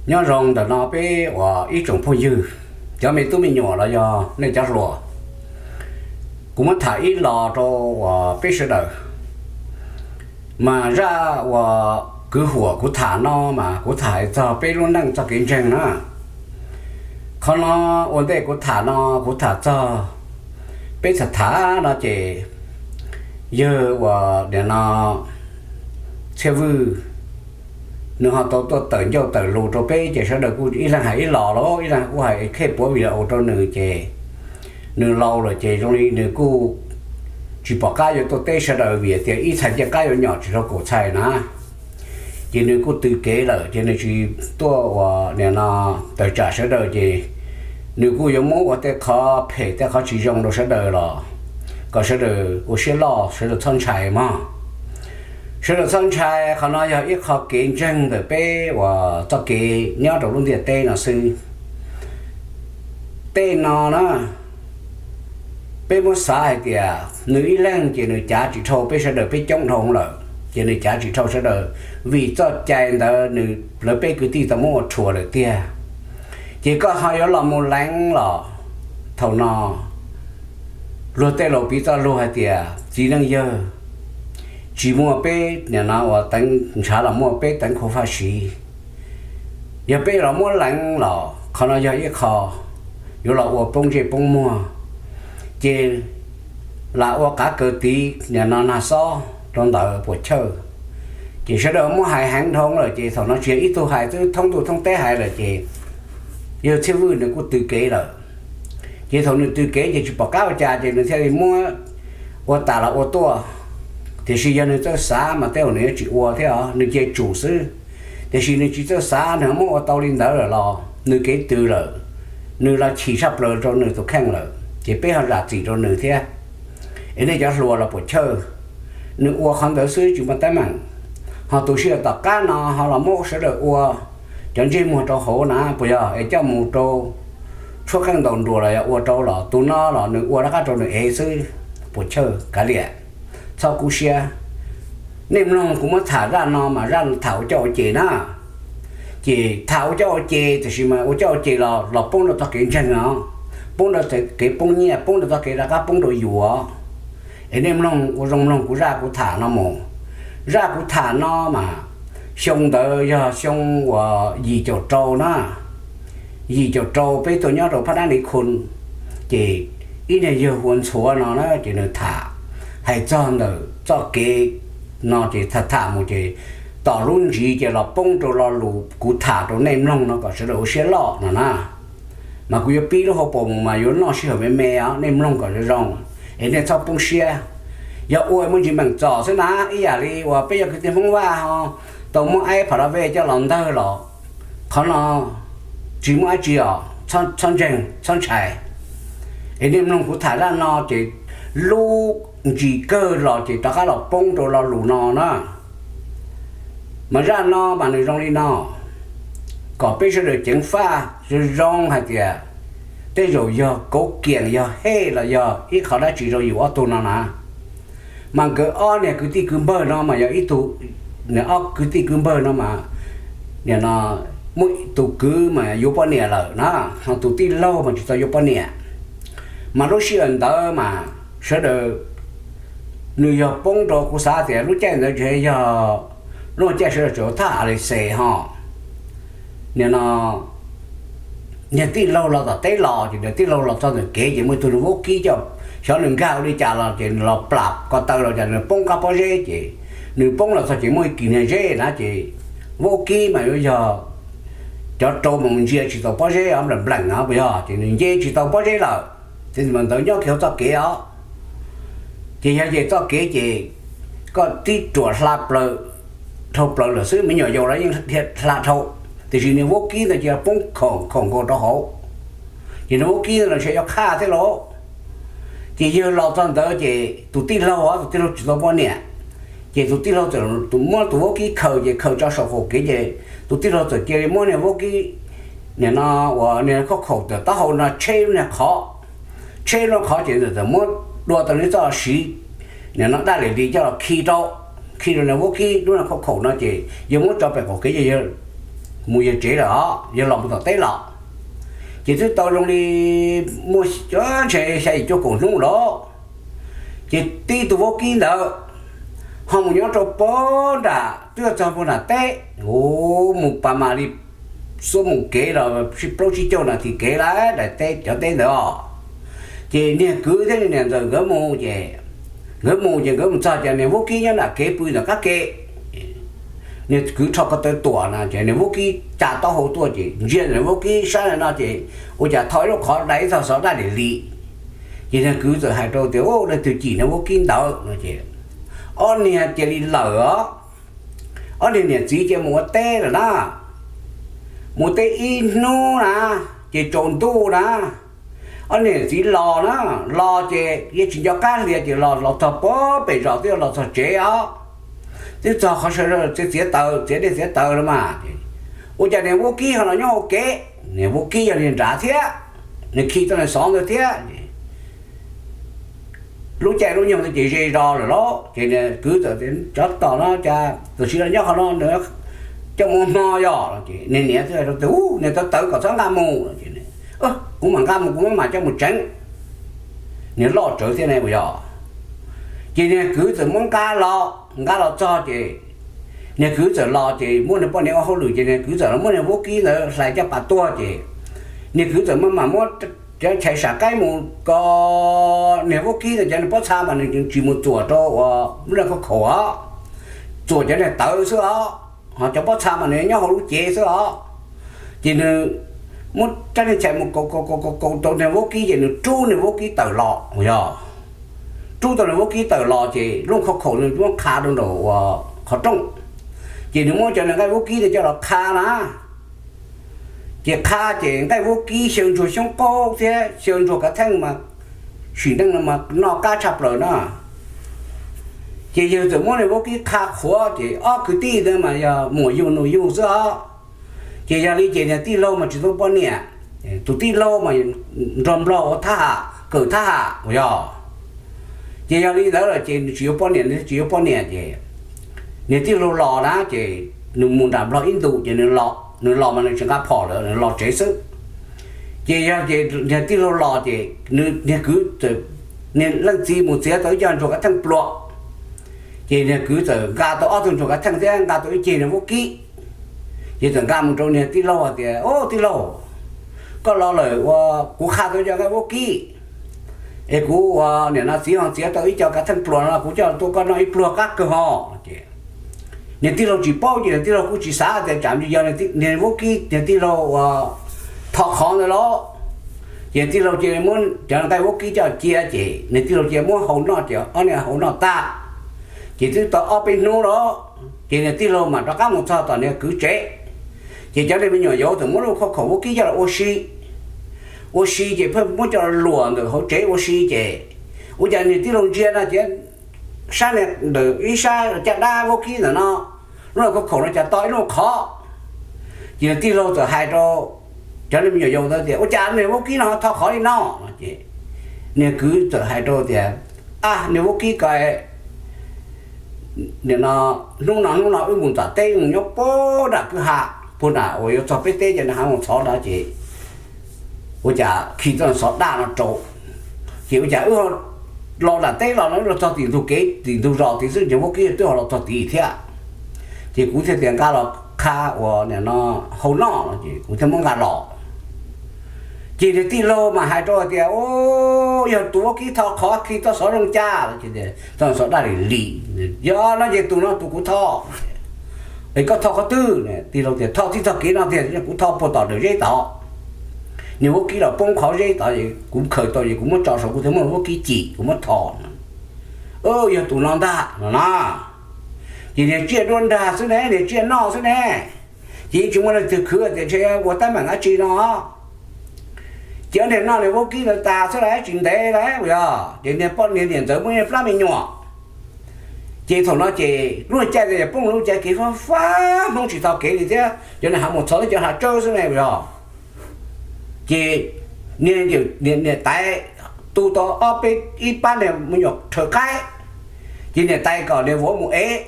Nyob zoo ntawm no peb uas ib tsoom phooj ywg, cov me tub me nyuam los yog nej cov hluas, kuv muab tham ib los rau uas peb sawv daws. Mas zaj uas kwv huam kuv tham no mas kuv tham txog peb lub neej txoj kev ntseeg na. Qhov no ua ntej kuv tham no kuv tham txog, peb tham tham no ces yawg uas nim no Txhiaj Vwj nws ho tau tuaj tawm ncauj tawm lus rau peb ces sawv daws kuj ib leeg hais ib los los ib leeg kuj hais khej puav vim ua rau nws ces nws laus lawm ces zoo li nws kuj tsis pom qab yuav tuaj teb sawv daws vim tias ib txhais ncej qab yuav nyom tsis tau kaum txhais na. Ces nws kuj tw kev lawm ces nws tsis tuaj uas nim no tawm tsam sawv daws ces nws kuj yuav muab ua tej qhov phem tej qhov tsis zoo rau sawv daws los kom sawv daws ua siab loj sawv daws txhob ntshai mog. Sawv daws txhob ntshai, qhov no yog ib qho kev ntseeg ntawm peb uas txoj kev nyob rau lub ntiaj teb no xwb. Tej no na, peb muab xav hais tias nws ib leeg ces nws cav tsis dhau peb sawv daws peb coob dhau lawm ces nws cav tsis dhau sawv daws, vim txoj cai ntawd nws lawv peb kwv tij tau muab ua rhuav lawm tiag. Ces koj ho yuav los mus leev los thaum no luag tej laus piv txoj lus hais tias txiv neej yawg tsis muaj peb nim no uas teev ntshav los muaj peb teev khuv faj siv. Yog peb los muab leev los qhov no yog ib qho yuav los ua poob ntsej poob muag, ces lam ua qav kaws tiv nim no nag xob rau ntawd puas chawj. Ces sawv daws muab hais heev dhau lawm ces thaum no tsis yog ib tug hais xwb, thoob ntuj thoob teb hais lawm ces yawg Txhiaj Vwj nws kuj tw kev lawm. Ces thaum nws tw kev ces tsis pom qab ua cas ces nws thiaj li muab ua tas los ua tuaj. Tiam sis yog nws txawj xav mas tej zaum nws yuav tsis ua thiab os, nws cia tsum xwb. Tiam sis nws tsis txawj xav, nws muab ua tau li ntawd lawm los nws kev tw lawm, nws los chim tshaj plaws rau nws tus kheej lawm ces peb ho zam txim rau nws thiab. Es nej cov hluas los puas chawj, nws ua qhov ntawd xwb tsis muaj teeb meem. Ho tus sij hawm tom qab no ho los muab sawv daws ua cov ntsej muag rau hauv na puas yog, es coj mus rau tshuab qeej ntaus nruas los yog ua rau los tus no los nws ua rov qab rau nws ev xwb, puas chawj kav liam, txhob kub siab. Nej mloog kuv muab tham zaj no mas zaj tham ua coj ua ces na. Ces tham ua coj ua ces tiam sis mas ua coj ua ces los los poob rau txoj kev ntseeg os, poob rau kev poob nyiaj, poob rau txoj kev rov qab poob rau yus os. Es nej mloog ua zoo mloog kuv zaj kuv tham no mus. Zaj kuv tham no mas xyoo ntawd yog xyoo uas yim caum rau na, yim caum rau peb tuaj nyob rau Phab Dab Ni Khun, ces ib niag yawg hu ua Ntxhuav no na ces nws tham hais txog ntawm txoj kev no ces tham tham mus ces tom lub ntsis ces los poob rau lo lus kuv tham rau nej mloog no kom sawv daws ua siab loj no na. Mas kuv yuav pib lub hauv paus mus mas yuav noj sij hawm me me os, nej mloog kom zoo zoo es nej txhob poob siab. Yog ua muaj ntsis meem txom xwb na, ib yam li uas peb yog kwv tij Hmoob Vaj ho tau muab aib pha la vej coj los ntawg los qhov no tsis muaj dab tsi os, txhob ntseeg txhob ntshai. Es nej mloog kuv tham zaj no ces lub ntsis kawg los ces rov qab los poob rau lo lus no na. Mas zaj no mas nws zoo li no, kom peb sawv daws ceev faj zoo zoo hais tias tej zaum yog kauv kiam yog hej los yog ib qho dab tsi rau yus ob tug no na. Mas nkawd ob niag kwv tij kwv npawg no mas yog ib tug, ob kwv tij kwv npawg no mas nim no muaj tus kwv mas yuav poj niam lawm na, ho tus tij laug mas tsis tau yuav poj niam. Mas lub sij hawm ntawd mas sawv daws, nws yog poob rau kuv xav tias lub caij ntawd tsis yog lub caij sawv daws tseem thaj a li xes ho. Nim no niag tij laug los tom teb los ces niag tij laug los txog ntawm kev ces muaj tus nws vaub kib coj, xyov nws nkag ua li cas los ces nws los plam ko taw los cas nws poob qab pob zeb ces nws poob los txog ces muaj ib kis niag zeb na ces vaub kib mas yuav yog cov rau mus ntsia tsis tau pob zeb os, npleem npleem no puas yog ces nws nce tsis tau pob zeb lawm. Ces ntawd nyob kiag hauv txoj kev os. Ces yog ces txoj kev ces koj tib ruam hla plaws dhau plaws lawm xwb, me nyuam yaus los yeej hla dhau, tiam sis nws vaub kib ntawd ces poob khoom khoom nkaus rau hauv. Ces nws vaub kib ntawd los ntshe yuav qhaj thiab lauj. Ces yawg los txog ntawd ces tus tij laug, tus tij laug tsis tau poj niam, ces tus tij laug txawm muab tus vaub kib khaws ces khaws tso saum qaum kev ces tus tij laug txawm cia li muab niag vaub kib, nim no uas niag khob khaum tawm taub hau no tsheb lub niag qhov, tsheb lub qhov ces txawm muab dua tau nws txoj siv, nim no dab lim li coj los khi rau, khi rau niag vaub kib lub niag khob khaum no ces yawg muab tso pem qaum kev ces yawg mus yawg tsev lawm os, yawg los mus tom teb los. Ces twb tau zoo li muaj ntshe xya yim cuaj kaum hnub lawm, ces tib tug vaub kib ntawd ho mus nyob rau puag nram, twb txog puag nram teb, mus pas mam li xuab moos kev los plaub tsib caug nas this kev lawm daim teb cov teb ntawd os. Ces niag kwv thiab niag ntxawm nkawd mus ces, nkawd mus ces nkawd mus txog ces niag vaub kib nyob nram kev pw ntawm qab ke. Niag kwv rho ko taw tuam no ces niag vaub kib ca taub hau tuaj ces ntsia niag vaub kib sab no ces ua cas tho ib lub qhov dai ib txog xov daj lim lim. Ces niag kwv txawm hais rau tias, Ub, leej twg cim niag vaub kib ntawd? No ces, Ob niag cia li lawm os. Ob niag niam txiv cia mus ua teb lawm na, mus teb ib hnub na, ces tsaus ntuj na, ob niag niam txiv los na, los ces yeej tsis nco qab hlo ces los, los txog puag pem zos twb los txog tsev os, twb txog qhov sawv daws txiav taws, txiav dej txiav taws los mas. Ua cas niag vaub kib ho los nyob hauv kev? Niag vaub kib yog niag nrad thiab, nws khi tau niag xov ntawd thiab. Lub caij lub nyoog ntawd ces ze zos lawm lauj, ces niag kwv txawm, Tsov tom no cas tam sim no nyob qhov no, coj mus hmo yog? Ces niag niam thiaj hais rau tias, Ub, niag tawv tawv kom txhob nqa mus. Ces, Kuv mam nqa mus, kuv mam coj mus tsev. Niag loj tsawv thiab ne, puas yog? Ces niag kwv txawm muab nqa los, nqa los txog ces niag kwv txawm los ces muab niag poj niam ua hauj lwm ces niag kwv txawm los muab niag vaub kib ntawd hlais caj pas tuag ces niag kwv txawm maj mam muab cov chais sam qaib mus ko, niag vaub kib ntawd cov niag pob txha mas nws tsis mus txuam rau uas lub niag khauj khaum os, txuam cov niag tawv xwb os, ho cov pob txha mas nws nyob hauv lub cev xwb os. Ces nws muab rab niag chais mus kaus kaus kaus kaus rau niag vaub kib ces nws rub niag vaub kib tawm los, yog, rub tau niag vaub kib tawm los ces lub khauj khaum nws muab qha rau nraum uas qhov rooj. Ces nws muab cov niag nqaij vaub kib ntawd coj los qha na. Ces qha ces nqaij vaub kib xyaw ntsuag xyoob qaub thiab xyaw ntsuag kav theej mas sim neej no mas noj qab tshaj plaws na. Ces yawg txawm muab niag vaub kib qha qhuav ces ob kwv tij ntawd mas yog muam yug nus yug xwb os. Ces yog li ces niag tij laug mas tsis tau poj niam, tus tij laug mas nrog nplog ua thab ham, kawm thab ham uas yog. Ces yog li ntawd los ces nws tsis yuav poj niam, nws tsis yuav poj niam ces niag tij laug los na ces nws mus nram nplog ib ntus ces nws los, nws los mas nws tsis nqa phom lawm, nws los tsev xwb. Ces yog ces niag tij laug los ces nws niag kwv, niag leej txiv mus txiav tau ib co ntsuag kav theej pluas. Ces niag kwv txawm nqa tau ob tug ntsuag kav theej thiab nqa tau ib ceg niag vaub kib. Ces txawm nqa mus rau niag tij laug hais tias, Au, tij laug, koj los lawm ua, kuv qha tau cov nqaij vaub kib es kuv ua niam no txiv ho txiav tau ib co kav theej pluas no kuv coj tuaj koj noj ib pluag qab kawg ho. Ces niag tij laug tsis paub ces niag tij laug kuj tsis xav tias tsam yog niag vaub kib niag tij laug ua tho qhov ntawd los. Ces tij laug cia li muab cov nqaij vaub kib coj cia ces niag tij laug cia li muab hau noj ces ob niag hau noj tag. Ces twb tau ob peb hnub los ces niag tij laug mam rov qab mus txog tom niag kwv tsev. Ces cov niag me nyuam yaus txawm muab lub khauj khaum vaub kib coj los ua si, ua si ces pheej muab coj los luam ntawm hauv tsev ua si ces ua cas niag tij laug ntsia no ces sab niag ntawm ib sab caj dab vaub kib ntawm no, lub khauj khaum no cas to ib lub qhov. Ces niag tij laug txawm hais rau cov niag me nyuam yaus ntawd tias, Ua cas niag vaub kib no tho qhov li no? Ces niag kwv txawm hais rau tias, Ab, niag vaub kib ko nim no, hnub no hnub no wb mus tom teb, wb mus nyob puag nram kwj ha, puag nram uas yuav txog peb teb ces nws hav mus txhov ntawd ces ua cas khi txoj xov daj no rau, ces ua cas wb los nram teb los no wb los txog tim ntug kev tim ntug zos tid xwb ces vaub kib twb ho los txog tid thiab. Ces kuv thiaj tias nqa los qha uas nim no hau noj no ces kuv thiaj muab nqa los. Ces niag tij laug mas hais rau hais tias, Au, yog tus vaub kib tho qhov khi txoj xov zoo cas? Txoj xov daj lim lim. Yog no ces tus no tus kuv tho. Es koj tho qhov twg? Tij laug tias, Tho tib txoj kev no tiag, kuv tho puag tom ntawm zeb tod. Niag vaub kib los poob qhov zeb tod, kuv khaws tau ces kuv muab tso saum, kuv thiaj muab vaub kib cim, kuv muab tho. Yog tus no ntag no na. Ces niag tsiaj duab nrag xwb ne, niag tsiaj noj xwb ne, ces yeej tsis muaj leej twg khwv tias ntshe ua teeb meem dab tsi no. Ces ob niag noj niag vaub kib ntawd tas xwb las tsis ntev las uas yog ces niag poj niam niam ntxawm muaj ib plab me nyuam. Ces thaum no ces lub caij ntawd poob lub caij kev fab fab, Hmoob tsis tho kev li thiab, cov niag hav mus txhov thiab cov hav tsawb xwb ne uas yog. Ces niag, niam tais tu tau ob peb ib pab niag me nyuam rhawv qaib, ces niam tais kom niag vauv mus ev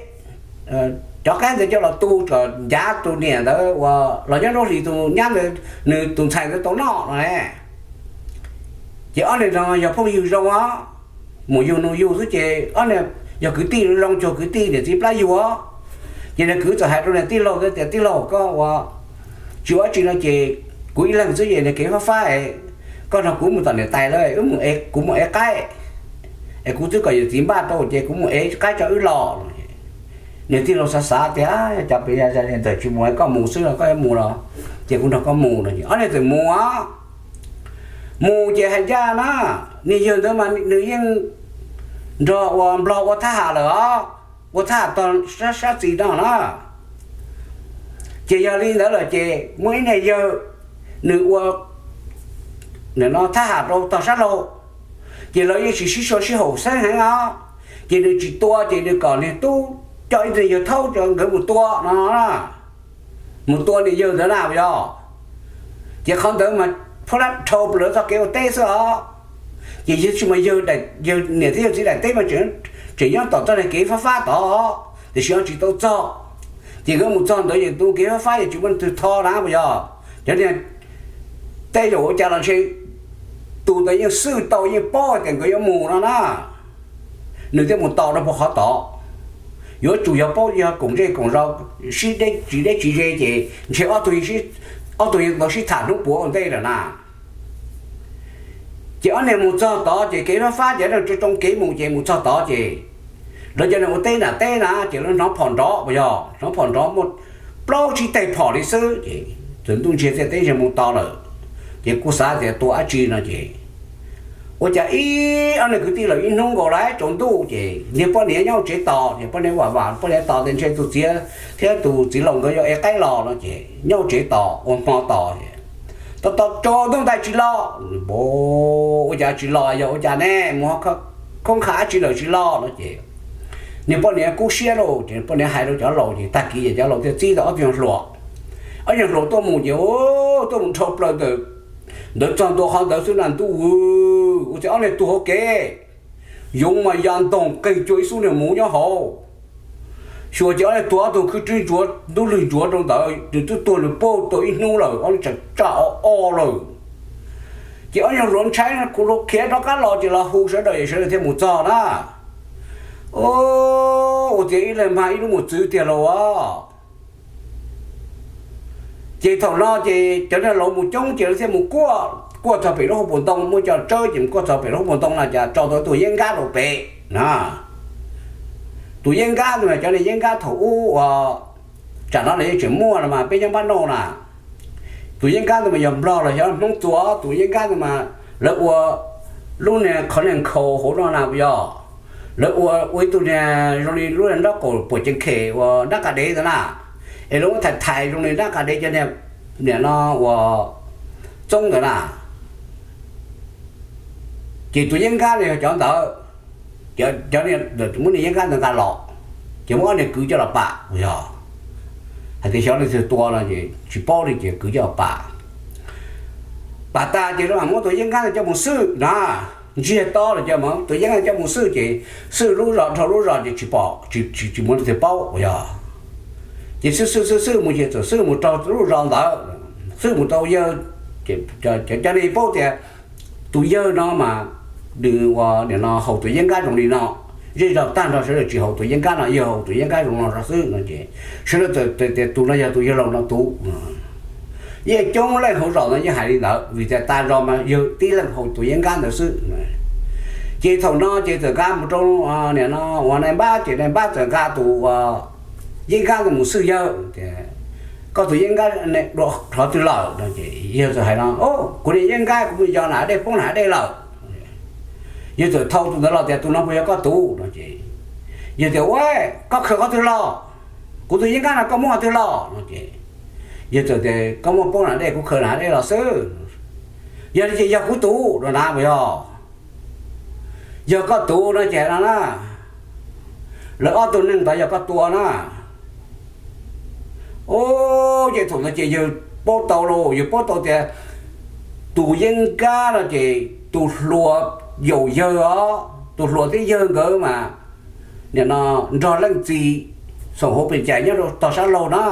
cov qaib ntawd coj los tu kom ncav tus niam ntawd uas los nyob nruab hlis tus nyab ntawd, nws tus ntxhais ntawd tau noj no. Ces ob niag no yog phooj ywg zoo os, mus yug nus yug xwb ces ob niag yog kwv tij zoo cuag kwv tij niam txiv plab yug os. Ces nws kwv txawm hais rau nws tij laug tias, tij laug, koj ua tsis ua dab tsi no ces kuv ib leeg xwb ces nws kev fab fab, koj nrog kuv mus tom niam tais lawm, kuv mus ev qaib es kuv twb kom yawm txiv npaj rau ces kuv mus ev qaib tso wb los. Nws tij laug xav xav tias, cas pes ya ntawm tsis mus, koj mus xwb los koj yuav mus los ces kuv nrog koj mus no. Ob niag txawm mus, mus ces hais ncaj na, niag yawg ntawd mas nws yeej nrog ua nplog ua thab ham lawm os, ua thab ham tog sab txis no na. Ces yog li ntawd lawm ces muaj ib niag yawg, nws ua thab ham rau tog sab laug, ces lawv yeej tsis sib sua sib haum xeeb heev os. Ces nws tsis tua ces nws kom niag tub coj ib tug yawg thaub rau nkawd mus tua no, mus tua niag yawg ntawd na yog. Ces qhov ntawd mas phuab lab dhau plaws lawv txoj kev ua teb xwb os. Ces yog tsis mas yawg, yawg niam thiab yawg txiv daim teb mas tseem nyob tom txoj niag kev fab fab tod, tiam sis ho tsis tau txog. Ces nkawd mus txog ntawd ces tus kev fab fab yeej tsis muaj leej twg tho na puas yog. Cov niag tej zaum ua cas los ntshe tus ntawd yeej xwj tau yeej paub tias nkawd yuav mus no na, nws thiaj mus tos rau puag qhov tod. Yuav tsum yog paub yog koom zej koom zos, sib deb tsis deb tsis ze ces ntshe ob tug yeej tau sib tham hnub puav ua ntej lawm na. Ces ob niag mus txog tod ces kev fab fab ces lawv tsoo tsoo kev mus ces mus txog tod ces lawv cov niag ua teb nram teb na ces lawv hnov phom nrov puas yog, hnov phom nrov muaj plaub tsib teg phom li xwb ces txawm ntuj ntsiag txiag teb ntsiag mus tos lawm. Ces kuj xav tias tua dab tsi no ces ua cas ib ob niag kwv tij los ib hnub nkaus lawm tsaus ntuj ces niag poj niam nyob tsev tos, niag poj niam vam vam poj niam tos tias ntshe tus txiv thiab tus txiv laus nkawd yuav ev qaib los no ces nyob tsev tos ua hmo tos. Tos tos tsaus ntuj ntais tsis los, ua cas tsis los yog ua cas ne, mus khoob qha dab tsi lawm tsis los no ces niag poj niam kub siab lauj, ces poj niam hais rau cov laus ces tag kis ces cov laus thiaj txib tau ob tug yawg hluas. Ob yawg hluas tuaj mus ces tuaj mus dhau plaws ntawm ntawd txog ntua qhov ntawd xwb na ntuj, ua cas ob niag tuag hauv kev, yoov mas ya ntoog qeeg cuag ib xub niag muv nyob hauv. Xyuas ces ob niag tuag ob tug khwb rwb ntsuav ntub lwg ntsuav rau ntawd, nws twb tuag nws paub tau ib hnub lawm, ob niag tsam tsaj o o lawm. Ces ob yawg hluas ntshai kuv hluas khiav rov qab los ces los hu sawv daws es sawv daws thiaj mus txog na. Ua tias ib leeg mag ib lub mus txwv tiag lauj. Ces thaum no ces cov niag laus mus coob ces lawv thiaj mus kuaj, kuaj txog pem lub hauv paus ntoo, muaj cov tsawb ces mus kuaj txog pem lub hauv paus ntoo no cas tso tau tus yeeb nkab rau pem na. Tus yeeb nkab ntawd mas cov niag yeeb nkab thaum ub uas tsam no los yeej tseem muaj no mas peb nyob npab nauj na. Tus yeeb nkab ntawd mas yog nplog los xyov hmoob txua, tus yeeb nkab ntawd mas lawv ua lub niag qhov niag nkhaus hauv no na puas yog. Lawv ua ua ib tug niag zoo li lub niag nraub qaum puam cev khem uas nrab qa dev ntawd na, es lawv muab thais thais zoo li nrab qa dev cov niag, niam no uas txoob ntawd na. Ces tus yeeb nkab no yog cov ntawd, cov, cov niag muab niag yeeb nkab ntawd nqa los, ces muab ob niag kwv coj los pam uas yog hais tias xyov leej twg tua no ces tsis paub li ces kwv coj los pam. Pam tas ces lawv mam muab tus yeeb nkab ntawd coj mus xwj na, ntsiag to los coj mus, tus yeeb nkab coj mus xwj ces xwj lub zos dhau lub zos ces tsis pom, tsis, tsis muaj leej twg paub uas yog. Ces xwj xwj xwj xwj mus ces txawm xwj mus raug lub zos ntawd, xwj mus tau yawg, cov neeg paub tias tus yawg no mas nws ua nim no haus tus yeeb nkab zoo li no, zej zog tag nrho sawv daws tsis haus tus yeeb nkab no, yawg haus tus yeeb nkab zoo no zog xwb no ces sawv daws txawm tias tus no yog tus yawg laus no tus. Yeej coob leej hauv zos no yeej hais li ntawd vim tias tas zos mas yawg tib leeg haus tus yeeb nkab ntawd xwb. Ces thaum no ces txawm nqa mus rau nim no uas nais npab ces nais npab txawm nqa tus yeeb nkab ntawd mus xwj yawg tias, koj tus yeeb nkab dua qhov twg lawm no ces yawg txawm hais no, kuv niag yeeb nkab kuv mus yos nram dej poob nram dej lawm. Yawg txawm thau tus ntawd los tias tus no puas yog koj tus no ces yawg tias, ua, koj khaws qhov twg los? Kuv tus yeeb nkab no koj muab qhov twg los no ces yawg txawm tias, koj muab poob nram dej kuv khaws nram dej los xwb. Yog li ces yog kuv tus no na puas yog? Yog koj tus no ces no na, lawv ob tug neeg ntawd yog koj tua na. Ua ces thaum ntawd ces yawg paub tau lauj, yawg paub tau tias tus yeeb nkab no ces tus hluas yaum yawg os, tus hluas thiab yawg nkawd mas nim no nrog leej txiv xoom hauv pes cais nyob rau tog sab laug na.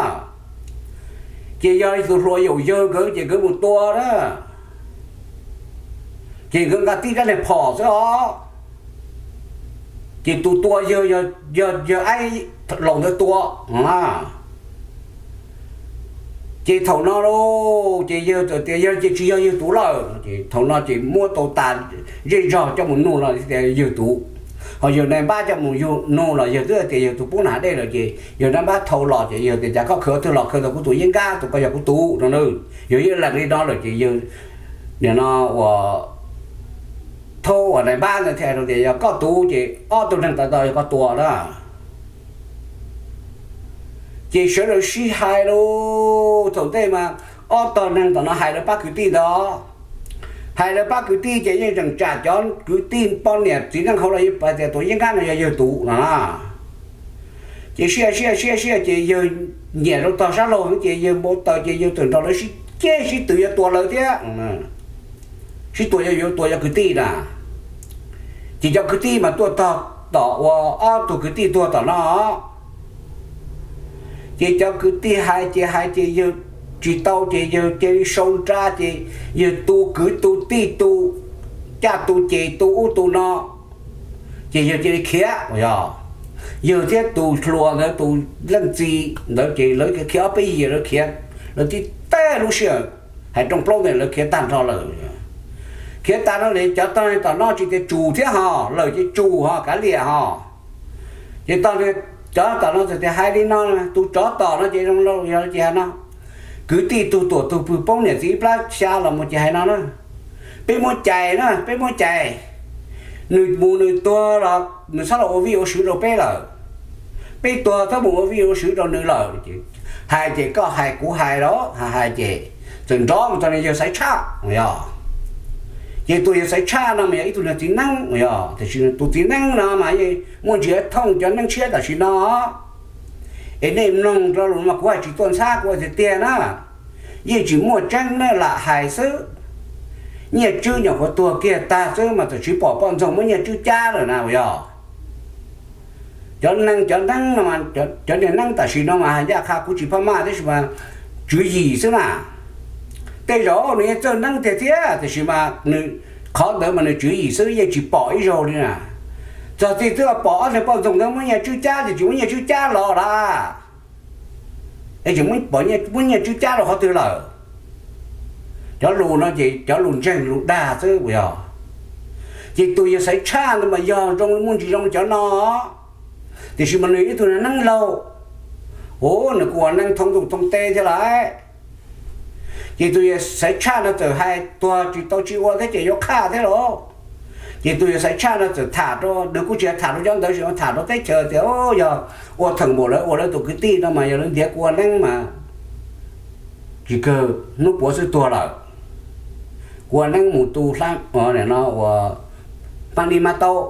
Ces yog tus hluas yaum yawg nkawd ces nkawd mus tua na, ces nkawd nqa tib rab niag phom xwb os. Ces tus tua yawg, yawg aib laus ntawd tua. Ces thaum no lauj, ces yawg txawm tias yawg ces tsis yog yawg tus lawm. Ces thaum no ces muab tau tas zej zog coj mus nug los tias yawg tus, ho yawg nais npab coj mus nug los yawg twb tias yawg tus poob nram dej lawm. Ces yawg nais npab thau los ces yawg tias cas koj khaws ob tug los khaws tau kuv tus yeeb nkab tus, koj yog kuv tus no na. Yawg yeej lees li no lawm ces yawg nim no ua thaub uas nais npab ntawd thiaj hais rau tias yog koj tus ces ob tug neeg tawv tau yog koj tua na. Ces sawv daws sib hais lauj. Thaum ntej mas ob tog neeg tom no hais lawv pab kwv tij ntawd, hais lawv pab kwv tij ces yeej tseem tsam cov kwv tij poj niam txiv neej hauv los yeej paub tias tus yeeb nkab no yog yawg tus no na. Ces sib hais sib hais sib hais sib hais ces yawg nyiam rau tog sab laug heev ces yawg npau taws ces yawg txawm nrog lawv sib ceg sib tw yuav tua lawv thiab, sib tua yuav tua cov kwv tij na. Ces cov kwv tij mas tuaj tog tom uas ob tug kwv tij tuag tom no. Ces cov kwv tij hais ces hais ces yawg tsis tau ces yawg cia li sau nra ces yawg tu kwv tu tij tu caj tu ces tu ub tu no, ces yawg cia li khiav uas yog yawg thiab tus hluas ntawd tus leej txiv ntawd ces lawv khiav ob peb yig lawv khiav, lawv tib teg lub sij hawm hais rooj plaub ntawd lawv khiav tag nrho lawm. Khiav tag nrho li cov tog tom no tsis tias tsum thiab ho, lawm ces tsum ho kav liam ho. Ces tog cov tom no txawm tias hais li no, tus tsov tom no ces zoo li yog ces hais no, kwv tij tug tuam tug pw poob niam txiv ib plab xya los mus ces hais no na, peb muab cais na, peb muab cais, nws mus nws tuag los nws txhob los ua vij ua sw rau peb lawm, peb tuag txhob mus ua vij ua sw rau nws lawm. Hais ces koj hais kuv hais los hais hais ces txawm nrov mus txog yawg Xaiv Tshaj yog. Ces tus yawg Xaiv Tshaj no mas yog ib tug niag txiv neeb yog, tiam sis tus txiv neeb no mas yeej muaj ntsis thooj cov neeb tshiab tam sim no. Es nej mloog rau lus mas kuv hais tsis tuaj ntxhab, kuv hais tiag tiag na, yeej tsis muaj tseeb na, lam hais xwb. Nyiaj Tswb nyuam qhuav tuag kiag tag xwb mas txawm tsis pom poj ntxoog muab Nyiaj Tswb cab lawm na uas yog. Cov neeg cov neeb no, cov niag neeb tam sim no mas hais ncaj qha kuv tsis phaj maj tab sis mas tswv yim xwb na. Tej zaum nws yeej txawj neeb tiag thiab tiam sis mas nws, qhov ntawd mas nws tswv yim xwb yeej tsis pom ib zaug li na. Txog txij twb pom ob tug poj ntxoog ntawd muab Nyiaj Tswb cab ces tsis muab Nyiaj Tswb cab los lawm, es tseem muab Nyiaj Tswb cab rau qhov twg lawm? Cov lus no ces cov lus ntseeg lus dag xwb uas yog. Ces tus yawg Xaiv Tshaj ntawd mas yog zoo muaj ntsis zoo cov no, tiam sis mas nws ib tug neeb laug, ua nws kuj ua neeb thoob ntuj thoob teb thiab lawm. Ces tus yawg Xaiv Tshaj no txawm hais tuag tsis tau tsis ua thiab ces yuav qhaj thiab lauj. Ces tus yawg Xaiv Tshaj no txawm tham rau, nws kuj tsis tham rau cov ntawd, tham rau teb chaws tias yog ua theem npaum lawv ua lawv tus kwv tij no mas yog lawv ntiav kuv ua neeb mas tsis kawg hnub puav xwb tuag lawm. Kuv ua neeb mus tu no ua hmab nib hmab taub,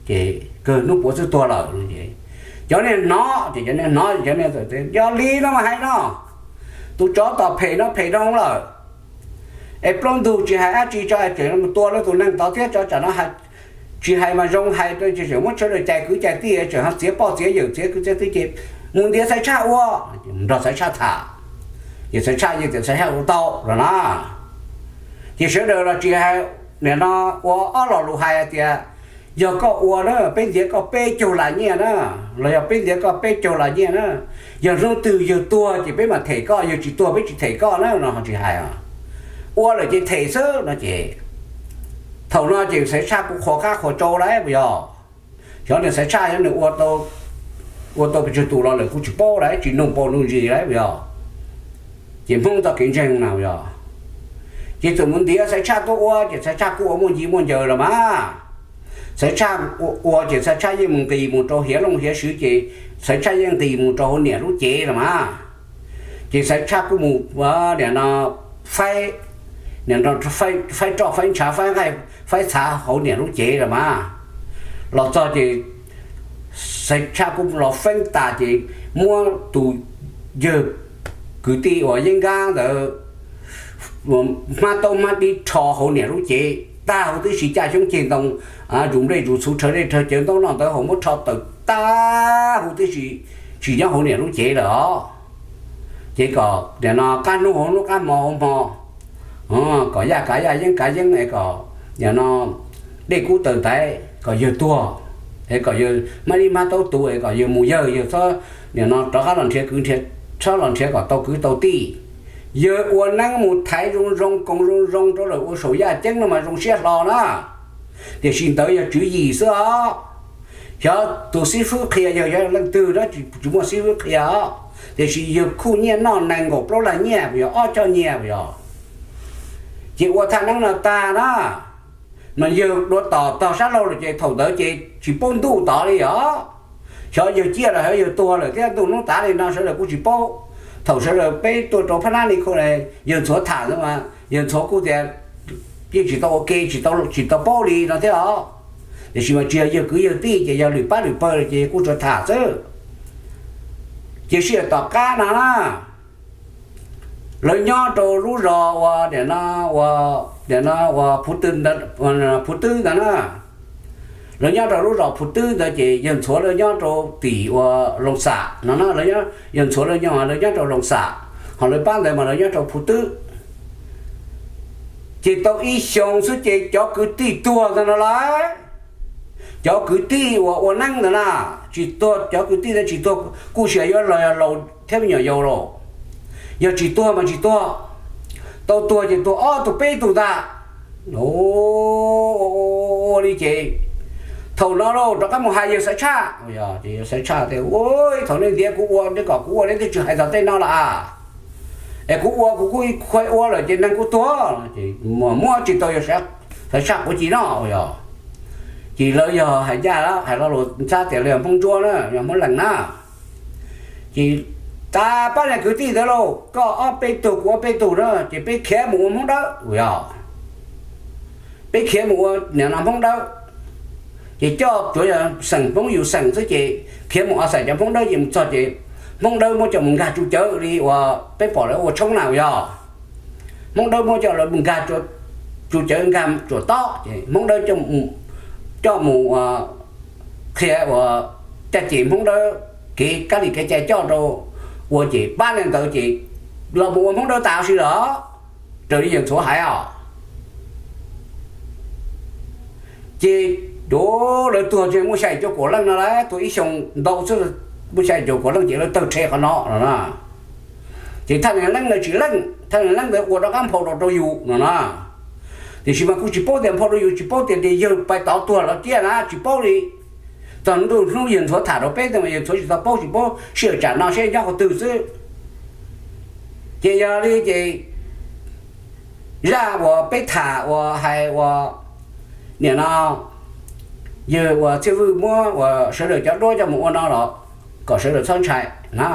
ces kawg hnub puav xwb tuag lawm. Cov niag hnov ces cov niag hnov, cov niag txawm tias yog li no mas hais no, tus tsov tom phem no phem dhau lawm, es plaub ntug tsis hais dab tsi tso es tseem mus tua lawv tus neeg tod thiab tso tsam no, tsis hais mas zoo hais rau tseem muab sawv daws cais kwv cais tij tseem ho txiav poj txiav yawm txiav kwv txiav tij ces mus ntiav Xaiv Tshaj ua, nrog Xaiv Tshaj tham, ces Xaiv Tshaj yeej tias Xaiv Tshaj ua tau lawm na. Ces sawv daws los tsis hais, nim no ua ob lo lus hais tias yog koj ua na peb ntiav koj peb caug las nyiaj na, los yog peb ntiav koj peb caug las nyiaj na, yog hnub twg yawg tuag ces peb mam them koj, yawg tsis tuag peb tsis them koj na no ho tsis hais. Ua lawm ces them xwb no ces thaum no ces Xaiv Tshaj kuj qhuas qab qhuas tsau lawm uas yog. Xyov nws Xaiv Tshaj xyov nws ua tau pes tsawg tus los lawm kuj tsis paub lawm, tsis nug paus nug ntsis lawm uas yog. Ces Hmoob txoj kev ntseeg na uas yog. Ces txawm mus ntiav Xaiv Tshaj tuaj ua ces Xaiv Tshaj kuj ua muaj nci muaj ncaws los mas. Xaiv Tshaj ua ces Xaiv Tshaj yeej mus nqis mus rau hiav looj hiav swv ces Xaiv Tshaj yeej nqis mus rau hauv niam lub cev los mas. Ces Xaiv Tshaj kuj mus, nim no, faib, faib roj faib ntshav faib nqaij faib txhav hauv niam lub cev los mas. Los txog ces Xaiv Tshaj kuj los feeb tas ces muab tus yawg kwv tij uas yeeb nkab ntawd hmab taub hmab dib rho hauv niam lub cev tag huv tib si, caj xyoob ceg ntoo, zus nplej zus txhuv rhawv dej rhawv cawv ntaub noj ntawd hauv muab rho tawm tag huv tib si. tsis nyob hauv niam lub cev lawm os. Ces kom nim no qab hnub hauv hnub, qab hmo hauv hmo, kom yaj kav yaj, yeeb kav yeeb, es kom nim no dej kub taws ntaiv, kom yawg tuag, es kom yawg mab ib mab taub tu, es kom yawg mus yawg, yawg txhob nim no rov qab los nrhiav kwv, txhob los nrhiav kom tau kwv tau tij. Yawg ua neeb mus thaiv zoo zoo, koom zoo zoo rau lawm ua saum yaj ceeb no mas zoo siab hlo na. Tiam sis ntawd yog tswv yim xwb os. Xyov tus xib fwb qhia yawg yog leej twg na, tsis muaj xib fwb qhia os. Tiam sis yawg khuj nyiaj noj nees nkaum plaub lag nyiaj puas yog, ob choj nyiaj puas yog. Ces ua thaj neeb no tag na, mas yawg dua tom tog sab laug lawm ces thaum ntawd ces tsis paub ntuj tod li os. Xyov yawg ciaj los xyov yawg tuag lawm thiab, ntuj hnub tav li no sawv daws kuj tsis paub. Thaum sawv daws peb tuaj rau Phab Nab Ni Khu, yawg Ntxhuav tham ntawd mas yawg Ntxhuav kuj tias yeej tsis tau ua ke, tsis tau paub li no thiab os. Tiam sis mas tsis yog yawg kwv yawg tij ces yog lwm pab lwm pawg ces kuj tsuas tham xwb. Ces sij hawm tom qab no na, lawv nyob rau lub zos uas nim no, nim no uas Phuv Twb ntawd na. Lawv nyob rau lub zos Phuv Twb ntawd ces yawg Ntxhuav lawv nyob rau tim uas Loos Xam no na. Yawg Ntxhuav lawv nyob, lawv nyob rau Loos Xam, ho lawv pab ntawd mas lawv nyob rau Phuv Twb. Ces tau ib xyoos xwb ces cov kwv tij tuag ntag no lauj. Cov kwv tij uas ua neeb ntawd na, tsis tuag, cov kwv tij ntawd tsis tuag kuj sis yuav los yog laus thiab me nyuam yaus lauj. Yog tsis tuag mas tsis tuag, tau tuag ces tuag ob tug peb tug ntag. Ua li ces thaum no lauj rov qab mus hais yawg Xaiv Tshaj. Yawg Xaiv Tshaj tias, ua, thaum nej ntiav kuv ua, nej kom kuv ua, nej twb tsis hais txog tej no los as. Es kuv ua kuv kuj khuaib ua lawm ces neeg kuj tuag. Ces muab tsis tau yawg Xaiv Tshaj quav ci no yog. Ces lawv yog hais ncaj, hais lo lus ntxhab tias lawv yog Hmoob Ntsuab na, yog Hmoob Lees na. Ces tas pab niag kwv tij ntawd lauj, koj ob peb tug kuv ob peb tug na, ces peb khiav mus ua Hmoob Dawb yog. Peb khiav mus ua nim no Hmoob Dawb. Ces coj tsuav yog xeem Hmoob yus xeem xwb ces khiav mus a xais cov Hmoob Dawb ces mus txog ces Hmoob Dawb muab coj mus nkag tsuj cawv li uas peb pom lawv ua tshoob na yog. Hmoob Dawb muab coj lawv mus nkag tsuj cawv, nkag tsuam tob ces Hmoob Dawb coj mus qhia uas caj ces Hmoob Dawb kev kab li kev cai coj rau ua ces pab li ntawd ces los mus ua Hmoob Dawb tas si lawm, raws li yawg Ntxhuav hais os. Ces lawv tuag ces muaj xya caum kaum leej no lauj, tuag ib xyoos ntau xwb, muaj xya caum kaum leej ces lawv tawg rhe qhov no no na. Ces thaj niag leeb ntawd tsis leej, thaj niag leeb ntawd ua rov qab nphau rau yus no na. Tiam sis mas kuj tsis paub tias nphau rau yus, tsis paub tias yawg pais tod tuag los ciaj na, tsis paub li. Txog ntuj hnub yawg Ntxhuav tham rau peb ntawd mas yawg Ntxhuav tsis tau paub, tsis paub sij hawm tsam no seb nyob qhov twg xwb. Ces yog li ces zaj uas peb tham uas hais uas nim no yawg uas Txhiaj Vwj muab uas sawv daws cov duab coj mus ua no los kom sawv daws txhob ntshai na.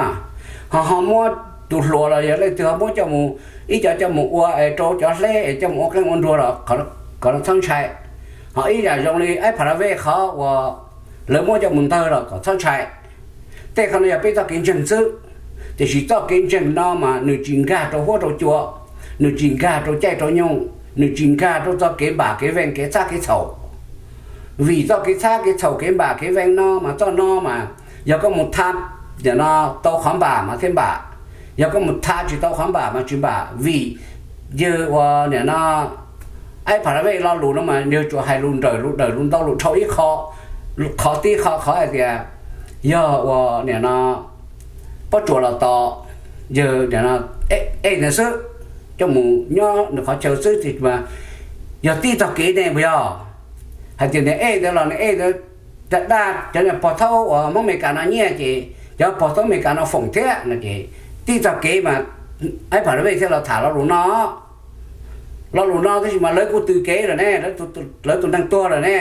Ho ho muab tus hluas los yog leej twg ho muab coj mus, ib cov coj mus ua es rau cov hleb es coj mus ua qeej ua nruas los kom txhob ntshai. Ho ib yam zoo li Aib Pha La Vej qhov uas lawv muab coj mus ntawg los kom txhob ntshai. Tej qhov no yog peb txoj kev ntseeg xwb, tiam sis txoj kev ntseeg no mas nws tsis nkag rau huab rau cua, nws tsis nkag rau caij rau nyoog, nws tsis nkag rau txoj kev npam kev veej kev txhab kev txhaum. Vim txoj kev txhab kev txhaum kev npam kev veej no mas txoj no mas yog koj mus thab nim no tau qhov npam mas thiaj npam, yog koj mus thab tsis tau qhov npam mas tsis npam. Vim yawg uas nim no Aib Pha La Vej lo lus no mas yawg tsuas hais lus nrawm lus dawm lus ntau lus dhau ib qho, qhov tib qho qhov hais tias yog uas nim no Pob Tsuas los tos yawg nim no Ej ntawd xwb, coj mus nyob nws qhov chaw xwb tiag mas yog tib txoj kev ne puas yog? Hais tias niag Ej ntawd los niag Ej ntawd daj daj cov niag pog thaub uas Hmoob Amelikas no nyiaj ces cov pog thaub Amelikas no foom thiab no ces tib txoj kev mas Aib Pha La Vej thiaj los tham lo lus no. Lo lus no tab sis mas lawv kuj tws kev lawm ne, lawv tus neeg tuag lawm ne,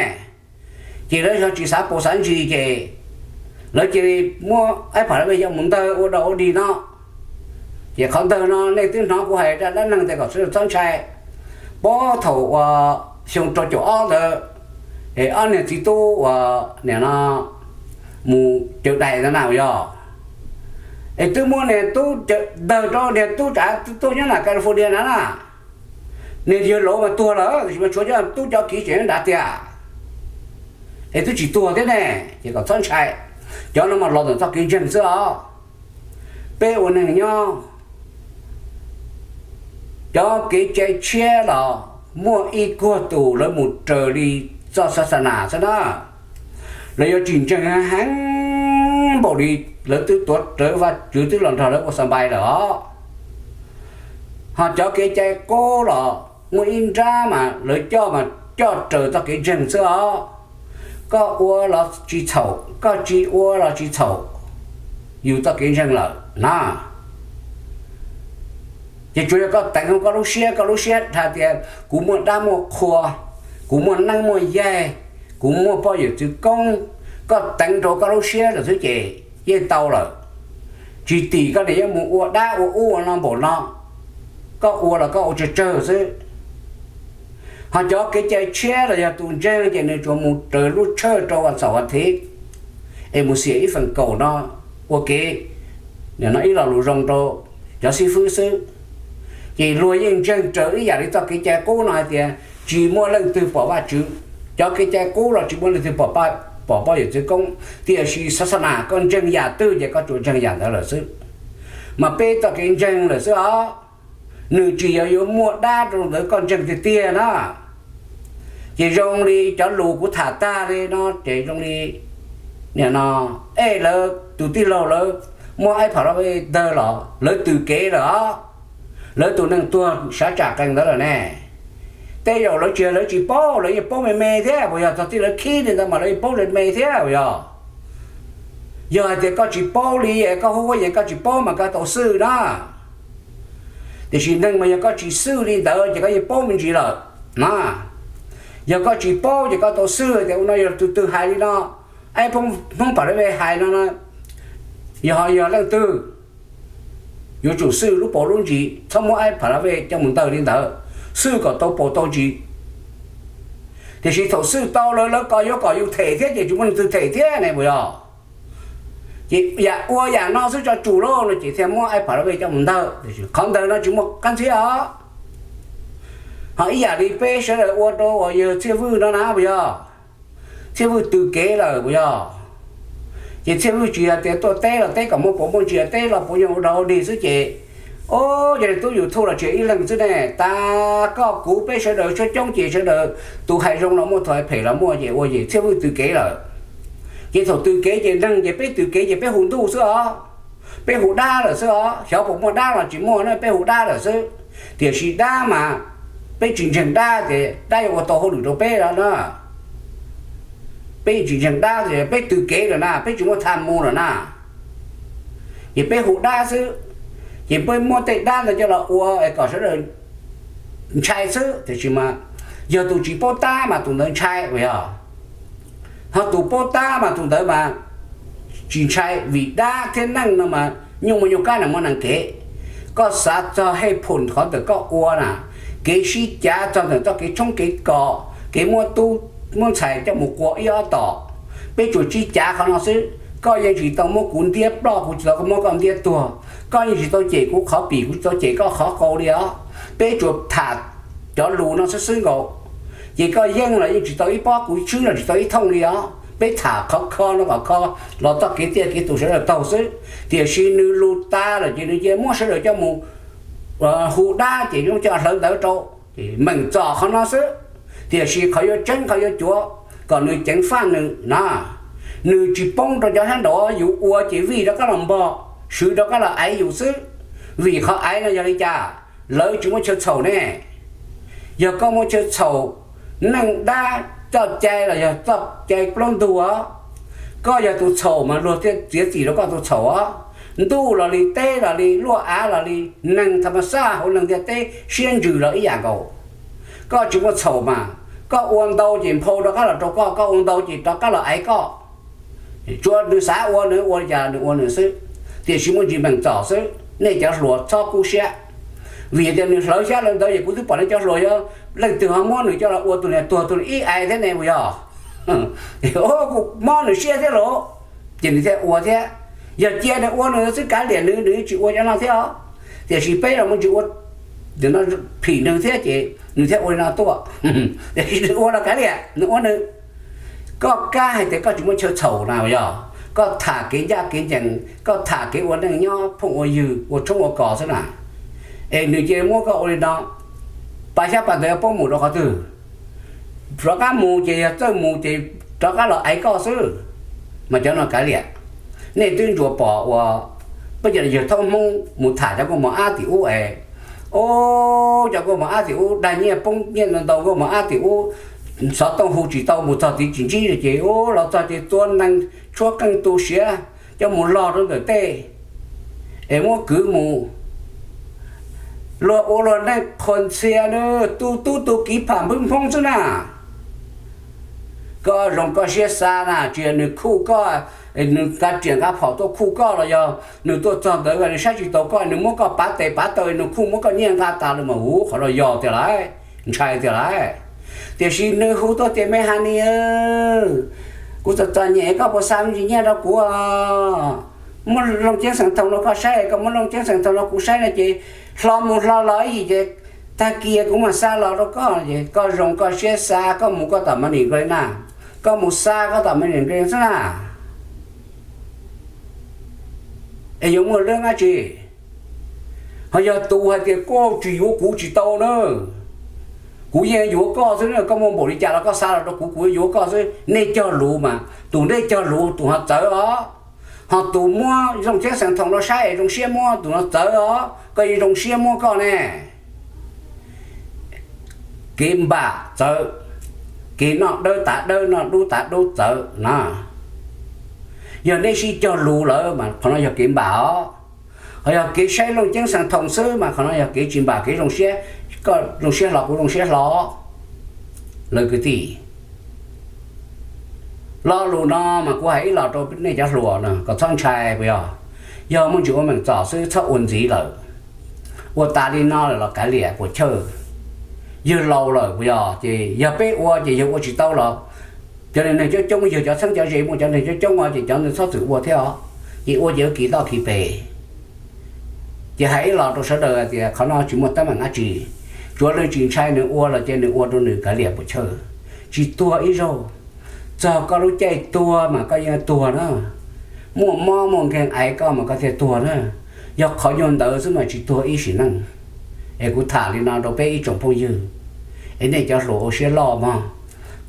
ces lawv ho tsis xav paus xav ntsis ces lawv cia li muab Aib Pha La Vej coj mus ntawg ua dog ua dig no. Ces qhov ntawg no nej twb hnov kuv hais rau dab neeg tias kom sawv daws txhob ntshai. Puag thaum uas xyoo rau caum ob ntawd es ob niag txiv tub uas nim no mus caw dais ntawd na yog, es twb muab niag tub ntawg rau niag tub tsav tuaj nyob na California na na. Niag yawg laus mas tuag lawm tiam sis mas tshuav cov tub cov kiv tseem nyob nrad tiag, es twb tsis tuag thiab ne, ces kom txhob ntshai. Cov no mas los ntawm txoj kev ntseeg xwb os. Peb ua neeg nyob, cov kev cai tshiab los muaj ib kuag tus lawv mus raws li txoj xav xa nas xwb na. Lawv yuav tsis ntseeg heev npaum li, lawv twb tuav rawv Vajtswv twb los nrog lawv ua xa npai lawm os. Ho cov kev cai qub los muaj ib nrab mas lawv coj mas coj raws txoj kev ntseeg xwb os. Koj ua los tsis txhaum, koj tsis ua los tsis txhaum, yus txoj kev ntseeg lawm na. Ces tsuas yog koj teev hauv koj lub siab, koj lub siab hais tias kuv muaj dab muaj qhua, kuv muaj neeb muaj yaig, kuv muaj poj yawm txwv koob, koj teev rau koj lub siab lawm xwb ces yeej tau lawm. Tsis tim koj niam yuav mus ua dab ua ub ua no npaum no, koj ua los koj ua tsawg tsawg xwb. Ho cov kev cai tshiab los yog tus ntseeg ces nws tsuas mus raws lub tshawj rau vas xaum vas thiv, es mus xiam ib feem kaum no ua kev, nim no ib lo lus zoo rau cov xib fwb xwb. Ces luag yeej ntseeg raws ib yam li txoj kev cai qub no hais tias tsis muaj leej twg pom Vajtswv, cov kev cai qub los tsis muaj leej twg pom poj yawm txwv koob, tiam sis xav xa nas koj ntseeg yam twg ces koj tsuas ntseeg yam ntawd lawm xwb. Mas peb txoj kev ntseeg lawm xwb os, nws tsis yog yuav muaj dab rau ntawd koj ntseeg tiag tiag na. Ces zoo li cov lus kuv tham tag li no ces zoo li, nim no, ej, lawv tus tij laug lawv muab ib phav lab vej tawg los lawv tws kev lawm os. Lawv tus neeg tuag sav tsam qees ntawd lawm ne. Tej zaum lawv tsis, lawv tsis paub, lawv yeej paub me me thiab puas yog? Txog txij lawv khib li ntawd mas lawv yeej paub me me thiab puas yog? Yog hais tias koj tsis paub li, koj hu huab yees koj tsis paub mas koj tau xwj na. Tiam sis neeg mas yog koj tsis xwj li ntawd ces koj yeej paub me ntsis lawm na. Yog koj tsis paub ces koj tau xwj tias ua no yog tus twg hais li no, ib Hmoob phav lab vej hais no no, yog, yog leej twg yuav tsum xwj lub paus lub ntsis, txhob muab ib phav lab vej coj mus ntawg li ntawd, xwj kom tau paus tau ntsis. Tiam sis thaum xwj tau lawm lawv kom yuav kom yus them thiab ces tsis muaj leej twg them thiab ne puas yog? Ces yam ua yam no xwb tso tsum lauj no ces thiaj muab ib phav lab vej coj mus ntawg. Qhov ntawd no tsis muaj qab ntxhiab os. Ho ib yam li peb sawv daws ua rau uas yawg Txhiaj Vwj no na puas yog? Txhiaj Vwj tws kev lawm puas yog? Ces Txhiaj Vwj tsis hais tias tuaj teb los teb kom muaj puas muaj ntsis, teb los puas nyuag ua dog ua dig xwb ces, o, yog li tub YouTube los tsis ib leeg xwb ne, tas koj kuv peb sawv daws suab coob ces sawv daws tus hais zoo los muaj, tus hais phem los muaj ces ua ces Txhiaj Vwj tws kev lawm. Ces thaum tws kev ces neeg ces peb tws kev ces peb hu ntuj xwb os, peb hu dab lawm xwb os. Xyov puas muaj dab los tsis muaj na, peb hu dab lawm xwb. Tiam sis dab mas peb tsis ntseeg dab ces dab yuav ua tau hauj lwm rau peb los na. Peb tsis ntseeg dab ces peb tws kev lawm na, peb tsis muaj tham mus lawm na. Ces peb hu dab xwb, ces peb muab tej dab ntawd coj los ua kom sawv daws ntshai xwb. Tiam sis mas yog tus tsis paub tab mas tus ntawd ntshai puas yog? Ho tus paub tab mas tus ntawd mas tsis ntshai, vim dab thiab neeg no mas nyuj muaj nyuj kab, nees muaj nees kev. Koj xav txog hej phum qhov ntawm koj ua na, kev sib cav txog ntawm txoj kev tshoob kev kos, kev muab tub muab ntxhais coj mus qua ib ob tom, peb tsuas sib cav qhov no xwb. Koj yeej tsis tau muab kuv ntiab ploj, kuv tsis tau muab koj ntiab tuag. Koj yeej tsis tau cem kuv qhov pim, kuv tsis tau cem koj qhov qau li os. Peb tsuas tham cov lus no xwb xwb nkaus. Ces koj yeej los yeej tsis tau ib pob, kuv swb los tsis tau ib thooj li os. Peb tham qhov kho no kom kho los txoj kev tiaj kev tus sawv daws taug xwb. Tiam sis nws lus tas lawm ces nws cia muab sawv daws coj mus hu dab ces coj hlawv ntawv rau, meem txom qhov no xwb. Tiam sis qhov yuav tseeb qhov yuav cuav kom nws ceev faj nws na, nws tsis poob rau cov sab nraud, yus ua ces vij rov qab los npog, swv rov qab los aiv yus xwb. Vim qhov aiv no yog li cas? Lawv tsis muaj chaw txhaum ne. Yog koj muaj chaw txhaum, neej dab txoj cai los yog txoj cai plaub ntug os, koj yog tus txhaum mas luag thiaj txiav txim rau koj tus txhaum os. Ntuj los li, teb los li, luaj av los li, neeg tha ma xaj hauv neeg ntiaj teb siab ntsws los ib yam nkaus. Koj tsis muaj txhaum mas, koj ua ntau ces nphau rov qab los rau koj, koj ua ntau ces rov qab los aiv koj. Tsuas nws xav ua nws ua li cas nws ua nws xwb, tiam sis muaj ntsis meem txom xwb. Nej cov hluas txhob kub siab, vim tias nws hlawv xyab hlawv ntawv ces kuv twb pom nej cov hluas yog leej twg ho muab nws coj los ua tus niag tuag tus ib aiv thiab ne puas yog? Kuv mob nws siab thiab los, ces nws thiaj ua thiab. Yog cia nws ua nws xwb, kav liam nws, nws tsis ua cov no thiab os. Tiam sis peb los muaj ntsis ua, no phim nws thiab ces nws thiaj ua li no tuaj. Tiam sis nws ua los kav liam, nws ua nws. Koj kab hais tias koj tsis muaj chaw txhaum na puas yog? Koj tham kev ncaj kev ncees, koj tham kev ua neej nyob phooj ua ywg, ua tshoob ua kos xwb na. Es nws cia li muab koj ua li no, pas xyab pas ntawv poob mus rau qhov twg? Rov qab mus ces yog txawj mus ces rov qab los aiv koj xwb. Mas cov no kav liam. Nej twb ntsuas pom uas peb cov yawg thaub Hmoob mus tham cov nkauj mos ab tim ub es, o, cov nkauj mos ab tim ub dag nyiaj poob nyiaj ntau ntau, nkauj mos ab tim ub xov tooj hu tsis tau, mus txog tid tsis ntsib ces, o, los txog ces tua neeg tshuab qeej tu siav coj mus log rau ntawm tej es muab kwv mus. Luag ua luag neej qhuas ntxhias na, tu tub tu kiv pham npwb nphoob xwb na. Koj zoo koj siab xav na, tsis yog nws khuj koj, nws nqa riam nqa phom tuaj khuj koj los yog nws tuaj txog ntawd nws saib tsis taus koj, nws muab koj pav tes pav taw, nws khuj muab koj nyiaj nqa tas lawm mas huv, qhov no yog tiag lauj, ntshai tiag lauj. Tiam sis nws hu tuaj tias me Hanis, kuv txom txom nyem, koj puas xa me ntsis nyiaj rau kuv? Muab looj ceeb xeem thoom rau koj saib, koj muab looj ceeb xeem thoom rau kuv saib no ces hlo mus hlo los ib yim ces tag kis kuv mam xa los rau koj. Ces koj zoo koj siab xav, koj mus koj tom money nkees na, koj mus xa koj tom money nkees xwb na. Es yuav muaj lwm dab tsi? Ho yog tus hais tias koj tsis yuav kuv tsis tau na, kuv yeej yuav koj xwb na, koj muaj npaum li cas los koj xa los rau kuv, kuv yuav koj xwb. Nej cog lus mas tus nej cog lus tus ho txawv os. Ho tus muab looj ceeb xeem thoom rau saib es zoo siab muab tus no txawv os, koj yeej zoo siab muab koj ne. Kev npam txawv, kev noj dawb tav dawb, noj dub tav dub txawv na. Yog nej sib cog lus lawm mas qhov no yog kev npam os. Ho yog kev saib looj ceeb xeem thoom xwb mas qhov no yog kev tsis npam, kev zoo siab, koj zoo siab hlo kuv zoo siab hlo. Lawv kwv tij, lo lus no mas kuv hais ib los rau nej cov hluas no kom txhob ntshai puas yog? Yog muaj ntsis ua meem txom xwb txhob ua ntxiv lawm. Ua tas li no lawm los kav liam puas chawj. Yawg laus lawm puas yog? Ces yog peb ua ces yawg ua tsis tau los cov neeg coob coob, yawg cov txheeb cov ze muaj cov neeg coob coob os, ces cov ntawd txhob txwm ua thiab os. Ces ua ces ua kis toj kis pes. Ces hais ib los rau sawv daws hais tias qhov no tsis muaj teeb meem dab tsi. Tsuav leej tsis ntshai nws ua los ces nws ua rau nws kav liam puas chawj. Tsis tuag ib zaug. Txog koj lub caij tuag mas koj yeej tuag na. Muaj mob muaj nkeeg aiv koj mas koj thiaj tuag na. Yog qhov nyuag ntawd xwb mas tsis tuag ib sim neej. Es kuv tham li no rau peb ib tsoom phooj ywg, es nej cov hluas ua siab loj mog.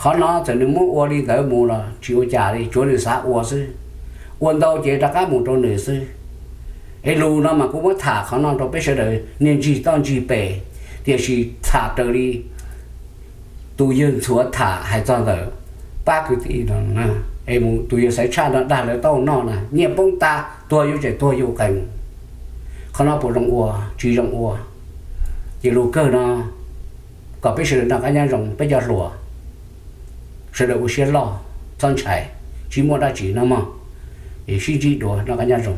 Qhov no txawm nws muab ua li ntawd mus los tsis ua cas li, tsuav nws xav ua xwb. Ua ntau ces rov qab mus rau nws xwb. Es lus no mas kuv muab tham qhov no rau peb sawv daws niaj ntsig toj ntsig pes, tiam sis tham raws li tus yawg ntxhuav tham hais txog ntawm pab kwv tij no, es mus tus yawg Xaiv Tshaj no dag lawv taub hau noj na, nyiaj poob tas, tuag yuav tseem tuag yuav qees. Qhov no puas zoo ua? Tsis zoo ua. Ces lus kawg no, kom peb sawv daws noj qab nyob zoo, peb cov hluas sawv daws ua siab loj, txhob ntshai, tsis muaj dab tsi no mog. Es sib ntsib dua, noj qab nyob zoo.